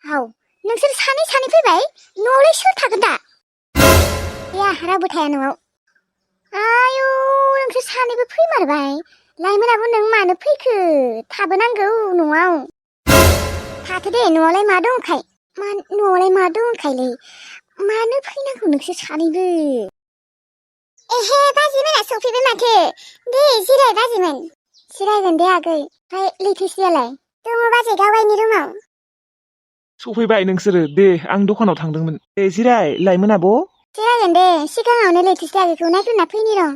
औ नोंसोर सानै फैबाय न'आवलाय सोर थागोन दा गैया रावबो थाया न'आव आयौ नोंसोर सानैबो फैमारबाय लाइमोनाबो नों मानो फैखो थाबोनांगौ न'आव थाथो दे न'आवलाय मा दंखाय न'आवलाय मा दंखायलै मानो फैनांगौ नोंसोर सानैबो एहे बाजैमोना सफैबाय माथो दे जिराय बाजैमोन जिरायगोन दे आगै ओमफ्राय लैथोस्रियालाय दङ बाजै गावगायनि रुमाव सफैबाय नोंसोरो दे आं दखानाव थांदोंमोन दे जिराय लाइमोन आब' जिरायगोन दे सिगाङावनो लैथोस्रि आगैखौ नायग्रोना फैनि र'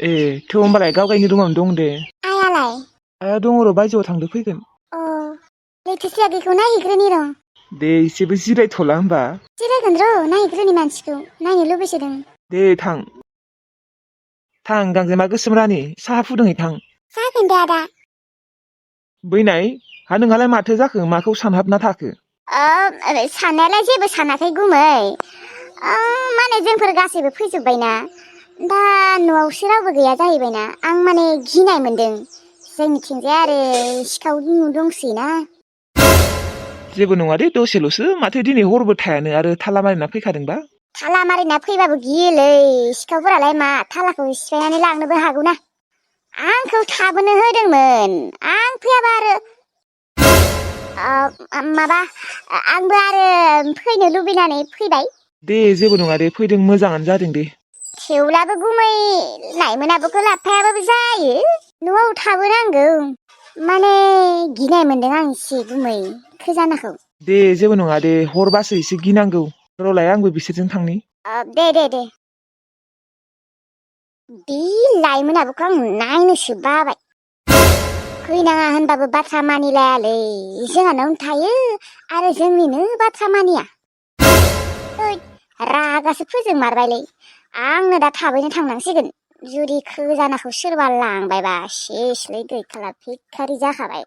ए थ' होमबालाय गावगायनि रुमावनो दं दे आयालाय आया दङ र' बायजोआव थांदो फैगोन अ लैथोस्रि आगैखौ नायहैग्रोनि र' दे एसेबो जिरायथ'ला होमबा जिरायगोन र' नायहैग्रोनि मानसिखौ नायनो लुबैसोदों दे थां गांजेमा गोसोम रानि साहा फुदुंहैथां जागोन दे आदा बैनाय हा नोंहालाय माथो जाखो माखौ सानहाबना थाखो साननायालाय जेबो सानाखै गुमै माने जोंफोर गासैबो फैजोब्बायना दा न'आवसो रावबो गैया जाहैबायना आं माने गिनाय मोनदों जोंनिथिंजाय आरो सिखाव दंसैना जेबो नङा दे दसेल'सो माथो दिनै हरबो थायानो आरो थाला मारिना फैखादोंबा थाला मारिना फैबाबो गियोलै सिखावफोरालाय मा थालाखौ सिफायनानै लांनोबो हागौना आंखौ थाबोनो होदोंमोन आं फैयाबा आरो माबा आंबो आरो फैनो लुबैनानै फैबाय दे जेबो नङा दे फैदों मोजाङानो जादों दे थेवब्लाबो गुमै लाइमोनाबोखौ लाबोफायाबाबो जायो न'आव थाबोनांगौ माने गिनाय मोनदों आं एसे गुमै खोजानाखौ दे जेबो नङा दे हरबासो एसे गिनांगौ र'लाय आंबो बिसोरजों थांनि दे बे लाइमोनाबोखौ आं नायनोसो बाबाय फैनाङा होनबाबो बाथ्रा मानिलायालै जोंहानावनो थायो आरो जोंनिनो बाथ्रा मानिया रागासो फोजोंमारबायलै आंनो दा थाबैनो थांनांसिगोन जुदि खोजानाखौ सोरबा लांबायबा सेसलै गैखाला भिखारि जाखाबाय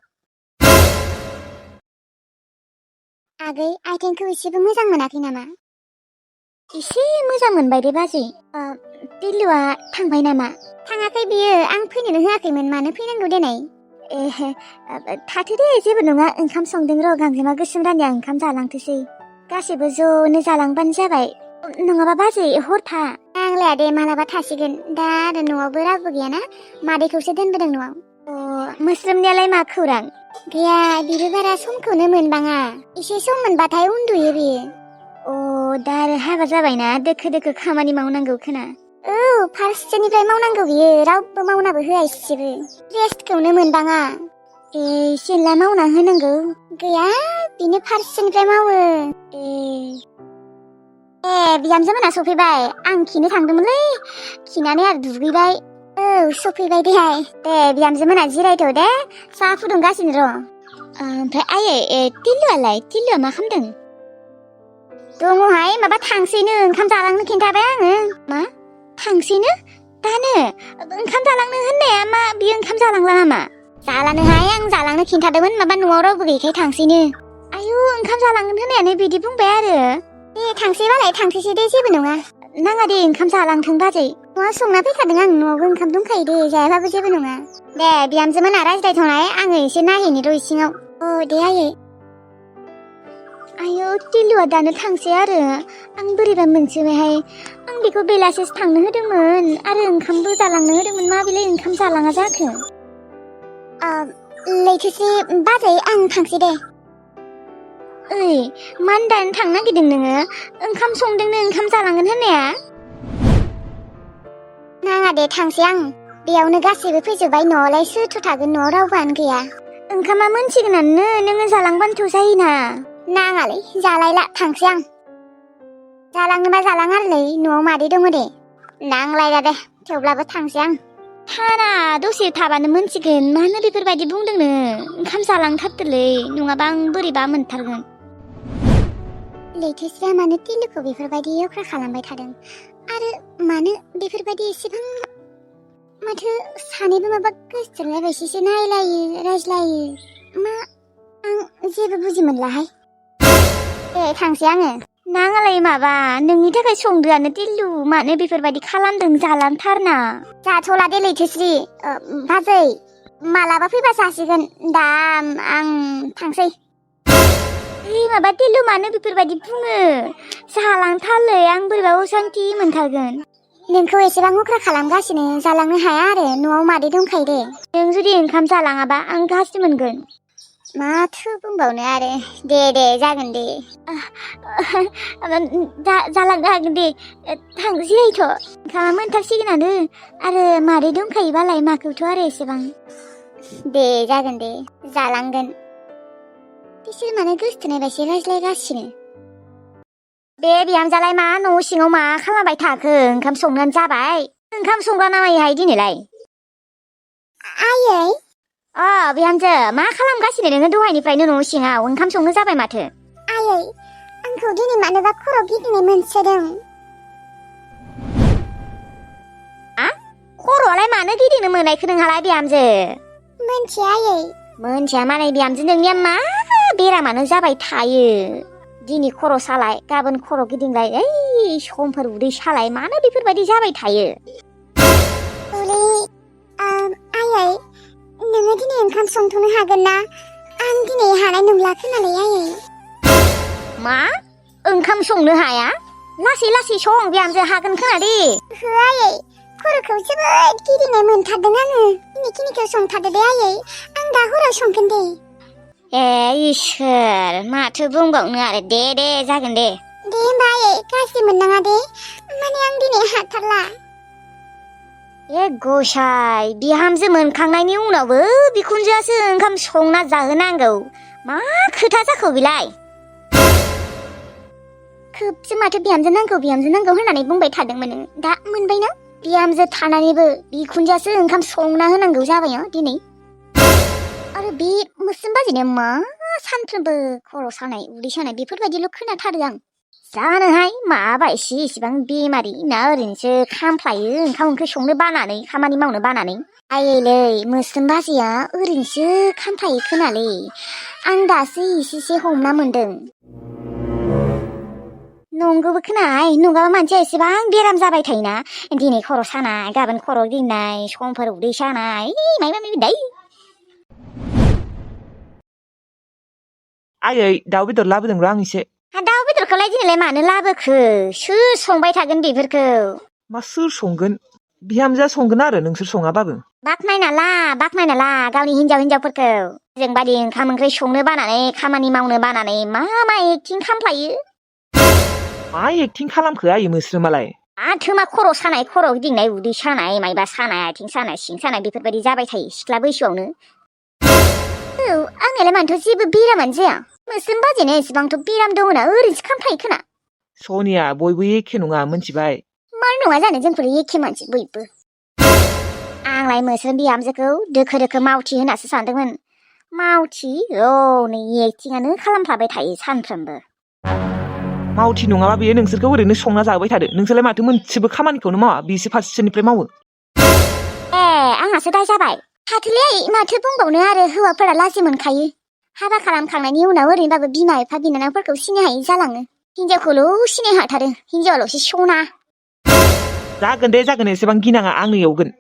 आगै आइटेंखौ एसेबो मोजां मोनाखै नामा एसे मोजां मोनबाय दे बाजै दिल्लुआ थांबाय नामा थाङाखै बियो आं फैनोनो होआखैमोन मानो फैनांगौ देनाय थाथो दे जेबो नङा ओंखाम संदों र' गांजेमा गोसोम रानिया ओंखाम जालांथोसै गासैबो ज'नो जालांबानो जाबाय नङाबा बाजै हर था नांलाया दे मालाबा थासिगोन दा आरो न'आवबो रावबो गैयाना मादैखौसो दोनबोदों न'आव मोस्रोमनियालाय मा खौरां गैया बिबो बारा समखौनो मोनबाङा एसे सम मोनबाथाय उन्दुयो बियो दा आरो हाबा जाबायना दोखो खामानि मावनांगौ खोना औ फार्स्टनिफ्राय मावनांगौ बियो रावबो मावनाबो होआ एसेबो रेस्टखौनो मोनबाङा एसेला मावना होनांगौ गैया बिनो फार्स्टनिफ्राय मावो बिहामजो मोना सफैबाय आं खिनो थांदोंमोनलै खिनानै आरो दुगैबाय औ सफैबाय दे बिहामजो मोना जिरायथ' दे साहा फुदुंगासिनो र' ओमफ्राय आयै तिल्लुआ मा खालामदों दङहाय माबा थांसैनो ओंखाम जालांनो खिन्थाबाय आङो मा थांसैनो दानो ओंखाम जालांनो होननाया मा बियो ओंखाम जालांला नामा जालानोहाय आं जालांनो खिन्थादोंमोन माबा न'आव रावबो गैयैखाय थांसैनो आयु ओंखाम जालांनो होनायानो बिदि बुंबाय आरो दे थांसैबालाय थांथोसै दे जेबो नङा नाङा दे ओंखाम जालांथों बाजै न'आव संना फैखादों आं न'आवबो ओंखाम दंखायो दे जायाबाबो जेबो नङा दे बिहामजो मोना रायज्लायथ'नाय आङो एसे नायहैनि र' इसिङाव दे आयौ तिल्लुआ दानो थांसै आरो आं बोरैबा मोनसोबायहाय आं बेखौ बेलासिसो थांनो होदोंमोन आरो ओंखामबो जालांनो होदोंमोन मा बेलाय ओंखाम जालाङा जाखो लैथोस्रि बाजै आं थांसै दे ओइ मानो दानो थांनो नागिरदों नोङो ओंखाम संदोंनो ओंखाम जालांगोन होननाया नाङा दे थांसै आं बेयावनो गासैबो फैजोब्बाय न'आवलाय सोरथो थागोन न'आव रावबोआनो गैया ओंखामा मोनसिगोनानो नोङो जालांबानोथ' जायोना नाङालै जालायला थांसै आं जालांनोबा जालां आरोलै न'आव मादै दङ दे नांलायला दे थेवब्लाबो थांसै आं थारा दसे थाबानो मोनसिगोन मानो बेफोरबायदि बुंदोंनो ओंखाम जालांथारदोलै नङाबा आं बोरैबा मोनथारगोन लैथोस्रिया मानो तिल्लुखौ बेफोरबायदि अख्रा खालामबाय थादों आरो मानो बेफोरबायदि एसेबां माथो सानैबो माबा गोसोथोलायबायसो नायलायो रायज्लायो मा आं जेबो बुजि मोनलाहाय दे थांसै आङो नाङालाय माबा नोंनि थाखाय संदोआनो तिल्लु मानो बेफोरबायदि खालामदों जालांथारना जाथ'ला दे लैथोस्रि बाजै मालाबा फैबा जासिगोन दा आं थांसै माबा टिल्लु मानो बेफोरबायदि बुङो जालांथारलै आं बोरैबा असान्थि मोनथारगोन नोंखौ एसेबां अख्रा खालामगासिनो जालांनो हाया आरो न'आव मादै दंखायो दे नों जुदि ओंखाम जालाङाबा आं गाज्रि मोनगोन माथो बुंबावनो आरो दे जागोन दे जालांनो हागोन दे थां जिरायथ' ओंखामा मोनथारसिगोनानो आरो मादै दंखायोबालाय माखौथ' आरो एसेबां दे जागोन दे जालांगोन बिसोर मानो गोसथोनाय बायदि रायज्लायगासिनो बे बिहामजालाय मा न' सिङाव मा खालामबाय थाखो ओंखाम संनानै जाबाय ओंखाम संग्रा नामायोहाय दिनैलाय आयै बिहामजो मा खालामगासिनो नोङो दहायनिफ्रायनो न' सिङाव ओंखाम संनो जाबाय माथो आयै आंखौ दिनै मानोबा खर' गिदिंनाय मोनसोदों खर'आलाय मानो गिदिंनो मोननायखो नोंहालाय बिहामजो मोनथिया आयै मोनथिया माने बिहामजो नोंनिया मा बेरामानो जाबाय थायो दिनै खर' सालाय गाबोन खर' गिदिंलाय समफोर उदै सालाय मानो बेफोरबायदि जाबाय थायो आयै नोङो दिनै ओंखाम संथ'नो हागोन ना आं दिनै हानाय नंला खोनालै आयै मा ओंखाम संनो हाया लासै सं बिहामजो हागोन खोना दे हो आयै खर'खौ जोबोद गिदिंनाय मोनथारदों आङो दिनैखिनिखौ संथारदो दे आयै आं दा हराव संगोन दे इसोर माथो बुंबावनो आरो दे जागोन दे होमबा आयै गाज्रि मोननाङा दे माने आं दिनै हाथारला गसाय बिहामजो मोनखांनायनि उनावबो बिखुनजोआसो ओंखाम संना जाहोनांगौ मा खोथा जाखो बेलाय खोबसो माथो बिहामजो नांगौ होननानै बुंबाय थादोंमोन दा मोनबायना बिहामजो थानानैबो बिखुनजोआसो ओंखाम संना होनांगौ जाबाय दिनै आरो बे मोस्रोम बाजैनो मा सानफ्रोमबो खर' सानाय उदै सानाय बेफोरबायदिल' खोनाथारो आं जानोहाय माबा इसेबां बेमारि ना ओरैनोसो खामफ्लायो ओंखाम ओंख्रि संनो बानानै खामानि मावनो बानानै आयैलै मोस्रोम बाजैया ओरैनोसो खामफ्लायो खोनालै आं दासो एसे हमना मोनदों नंगौबो खोनाय नङाबा मानसिया एसेबां बेराम जाबाय थायोना दिनै खर' सानाय गाबोन खर' गिदिंनाय समफोर उदै सानाय माबा माबि दाय आयै दाउ बेदर लाबोदोंर' आं एसे दाउ बेदरखौलाय दिनैलाय मानो लाबोखो सोर संबाय थागोन बेफोरखौ मा सोर संगोन बिहामजोआ संगोन आरो नोंसोर सङाबाबो बाख्नायना ला गावनि हिनजावफोरखौ जों बादि ओंखाम ओंख्रि संनो बानानै खामानि मावनो बानानै मा एक्टिं खामफ्लायो मा एक्टिं खालामखो आयै मोस्रोमालाय माथो मा खर' सानाय खर' गिदिंनाय उदै सानाय मायबा सानाय आथिं सानाय सिं सानाय बेफोरबायदि जाबाय थायो सिख्ला बैसोआवनो आंनियालाय मानोथ' जेबो बेरामानो जाया मोस्रोम बाजैनो एसेबांथ' बेराम दङना ओरैनोसो खामफ्लायो खोना सनिया बयबो एखे नङा मोनथिबाय मार नङा जानो जोंफोर एखे मानसि बयबो आंलाय मोस्रोम बिहामजोखौ दोखो मावथि होनासो सानदोंमोन मावथि नै एक्टिंआनो खालामफ्लाबाय थायो सानफ्रोमबो मावथि नङाबा बेयो नोंसोरखौ ओरैनो संना जाबाय थादो नोंसोरलाय माथो मोनसेबो खामानिखौनो मावा बिसो फारसेनिफ्राय मावो आंहासो दाय जाबाय हाथोलै माथो बुंबावनो आरो हौवाफोरा लाजि मोनखायो हाबा खालामखांनायनि उनाव ओरैनोबाबो बिमा बिफा बिनानावफोरखौ सिनाय हायै जालाङो हिनजावखौल' सिनाय हाथारो हिनजावाल'सो सना जागोन एसेबां गिनाङा आंनो एवगोन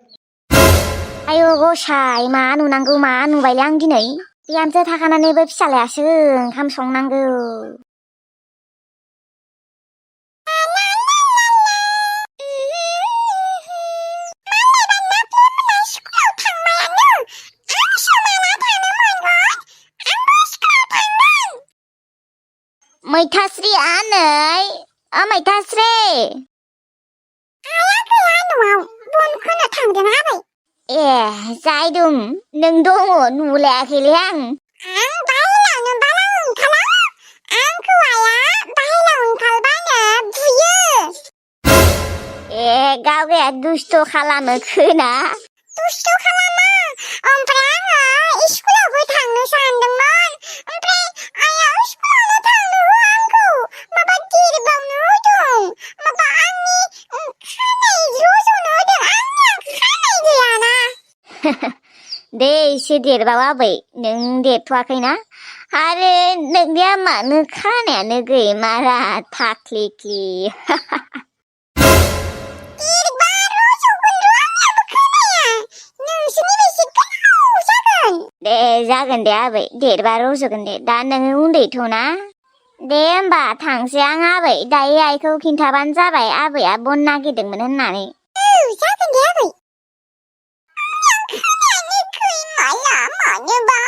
आयौ गसाय मा नुनांगौ मा नुबायलै आं दिनै बिहामजो थाखानानैबो फिसालायासो ओंखाम संनांगौ मैथास्रिया नै मैथास्रि आया गैया न'आव बनखौनो थांदों आबै जाय दं नों दङ नुलायाखैलै आं बाहेरावनो बारा ओंखारा आंखौ आया बाहेराव ओंखारबानो बुयो गावगाया दुस्थ' खालामो खोना दुस्थ' खालामा ओमफ्राय आङो स्कुलावबो थांनो सानदोंमोन ओमफ्राय आया स्कुलावनो थांनो होआ आंखौ माबा देरबावनो होदों माबा आंनि खानाय रज'नो होदों आंनिया खानाय गैयाना दे एसे देरबाव आबै नों देरथ'वाखैना आरो नोंनिया मानो खानायानो गैमारा थाख्लिख्लि दे जागोन दे आबै देरबा रज'गोन दे दा नोङो उन्दैथ'ना दे होमबा थांसै आं आबै दायो आइखौ खिन्थाबानो जाबाय आबैया बन नागिरदोंमोन होननानै जागोन दे आबै आं खोनायाखै माला मोनोबा